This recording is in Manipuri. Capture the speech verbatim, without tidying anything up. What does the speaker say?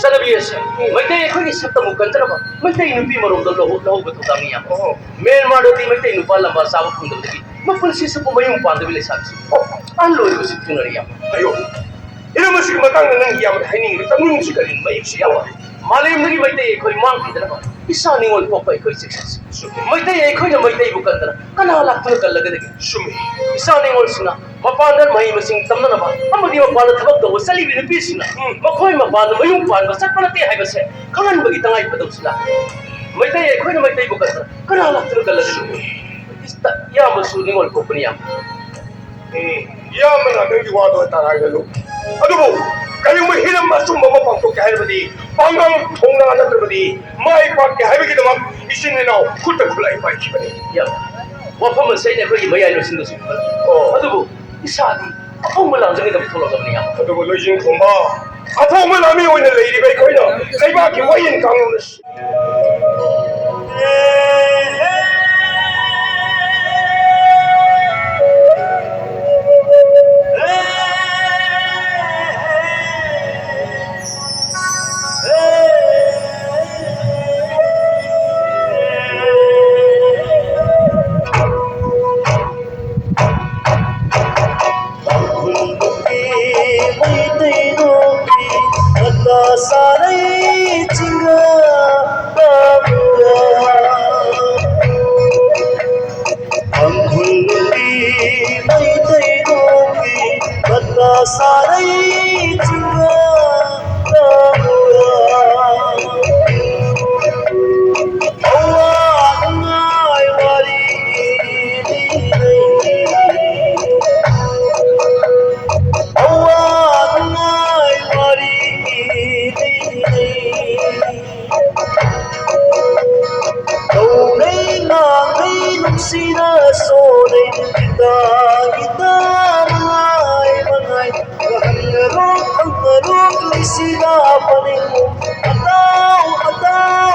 ꯆꯠꯅꯕꯤ ꯑꯁꯤ ꯃꯩꯇꯩ ꯑꯩꯈꯣꯏꯒꯤ ꯁꯛꯇꯝꯕꯨ ꯀꯟꯖꯅꯕ ꯃꯩꯇꯩ ꯅꯨꯄꯤ ꯃꯔꯣꯝꯗ ꯂꯧꯍꯧ-, ꯂꯧꯍꯧꯕ ꯊꯧꯗꯥꯡꯅꯤ, ꯏꯌꯥꯝꯕ꯫ ꯑꯣ꯫ ꯃ꯭ꯌꯥꯟꯃꯥꯔꯗꯗꯤ ꯃꯩꯇꯩ ꯅꯨꯄꯥ ꯂꯝꯕꯥ ꯆꯥꯕ ꯐꯪꯗꯕꯗꯒꯤ ꯃꯄꯨꯟꯁꯤ ꯆꯨꯞꯄ ꯃꯌꯨꯝ ꯄꯥꯟꯗꯕꯤ ꯂꯩꯁꯥꯕꯤꯁꯤ ꯑꯍꯜ ꯑꯣꯏꯔꯤꯕꯁꯤ ꯊꯦꯡꯅꯔꯦ, ꯏꯌꯥꯝꯕ꯫ ꯑꯌꯣ, ꯍꯤꯔꯝ ꯑꯁꯤꯒꯤ ꯃꯇꯥꯡꯗ ꯅꯪꯒꯤ ꯌꯥꯝꯅ ꯍꯥꯏꯅꯤꯡꯉꯤꯕ ꯇꯝꯅꯤꯡꯕꯁꯤ ꯀꯔꯤꯅꯣ? ꯃꯌꯦꯛꯁꯤ ꯌꯥꯎꯔꯦ꯫ ꯃꯥꯂꯦꯝꯗꯒꯤ ꯃꯩꯇꯩ ꯑꯩꯈꯣꯏ ꯃꯥꯡꯈꯤꯗꯅꯕ ꯏꯆꯥ ꯅꯤꯉꯣꯜ ꯄꯣꯛꯄ ꯑꯩꯈꯣꯏ ꯆꯦꯛꯁꯤꯟꯁꯤ꯫ ꯆꯨꯝꯃꯤ꯫ ꯃꯩꯇꯩ ꯑꯩꯈꯣꯏꯅ ꯃꯩꯇꯩꯕꯨ ꯀꯟꯗꯅ ꯀꯅꯥ ꯂꯥꯛꯇꯨꯅ ꯀꯜꯂꯒꯗꯒꯦ? ꯆꯨꯝꯃꯤ꯫ ꯏꯆꯥ ꯅꯤꯉꯣꯜꯁꯤꯡꯅ ꯃꯄꯥꯟꯗ ꯃꯍꯩ ꯃꯁꯤꯡ ꯇꯝꯅꯅꯕ ꯑꯃꯗꯤ ꯃꯄꯥꯟꯗ ꯊꯕꯛ ꯇꯧꯕ ꯆꯠꯂꯤꯕ ꯅꯨꯄꯤꯁꯤꯡꯅ ꯎꯝ꯫ ꯃꯈꯣꯏ ꯃꯄꯥꯟꯗ ꯃꯌꯨꯝ ꯄꯥꯟꯕ ꯆꯠꯄ ꯅꯠꯇꯦ ꯍꯥꯏꯕꯁꯦ ꯈꯪꯍꯟꯕꯒꯤ ꯇꯉꯥꯏ ꯐꯗꯧꯁꯤꯅ ꯃꯩꯇꯩ ꯑꯩꯈꯣꯏꯅ ꯃꯩꯇꯩꯕꯨ ꯀꯟꯗꯅ ꯀꯅꯥ ꯂꯥꯛꯇꯨꯅ ꯀꯜꯂꯒꯗꯒꯦ? ꯏꯁ-, ꯏꯌꯥꯝꯕꯁꯨ ꯅꯤꯉꯣꯜ ꯄꯣꯛꯄꯅꯤ, ꯏꯌꯥꯝꯕ꯫ ꯎꯝ, ꯏꯌꯥꯝꯕꯅ ꯅꯪꯒꯤ ꯋꯥꯗꯣ ꯇꯥꯔꯥꯏꯒꯅꯨ꯫ ꯑꯗꯨꯕꯨ ꯀꯔꯤꯒꯨꯝꯕ ꯍꯤꯔꯝ ꯑꯆꯨꯝꯕ ꯑꯃ ꯄꯥꯡꯊꯣꯛꯀꯦ ꯍꯥꯏꯔꯕꯗꯤ ꯄꯥꯡꯒꯜ ꯊꯧꯅꯥ ꯅꯠꯇ꯭ꯔꯕꯗꯤ ꯃꯥꯏ ꯄꯥꯛꯀꯦ ꯍꯥꯏꯕꯒꯤꯗꯃꯛ ꯏꯆꯤꯟ ꯏꯅꯥꯎ ꯈꯨꯠꯇ ꯈꯨꯠꯂꯥꯏ ꯄꯥꯏꯈꯤꯕꯅꯤ꯫ ꯏꯌꯥꯝꯕ, ꯋꯥꯐꯝ ꯑꯁꯤ ꯑꯩꯅ ꯑꯩꯈꯣꯏꯒꯤ ꯃꯌꯥꯏ ꯂꯣꯏꯁꯤꯟꯗꯁꯨ ꯈꯜꯂꯤ꯫ ꯑꯣ꯫ ꯑꯗꯨꯕꯨ ꯏꯁꯥꯗꯤ ꯑꯐꯣꯡꯕ ꯂꯥꯡꯖꯒꯗꯕ ꯊꯣꯛꯂꯛꯂꯕꯅꯤ, ꯏꯌꯥꯝꯕ꯫ ꯑꯗꯨꯕꯨ ꯂꯣꯏꯖꯤꯡ ꯈꯣꯡꯕ ꯑꯐꯣꯡꯕ ꯂꯥꯟꯃꯤ ꯑꯣꯏꯅ ꯂꯩꯔꯤꯕ ꯑꯩꯈꯣꯏꯅ ꯂꯩꯕꯥꯛꯀꯤ ꯋꯥꯌꯦꯜ ꯀꯥꯡꯂꯣꯟ ꯑꯁꯤ ꯇꯧꯅꯩ ꯉꯥꯡꯅꯩ ꯅꯨꯡꯁꯤꯅ ꯁꯣꯟꯅꯩ, ꯒꯤꯇꯥ ꯒꯤꯇꯥ ꯃꯉꯥꯏ ꯃꯉꯥꯏ꯫ ꯋꯥꯍꯪꯅꯔꯣ ꯍꯪꯅꯔꯣ ꯂꯩꯁꯤꯅ ꯐꯅꯤꯡꯉꯨ꯫ ꯑꯇꯥꯎ ꯑꯇꯥꯎ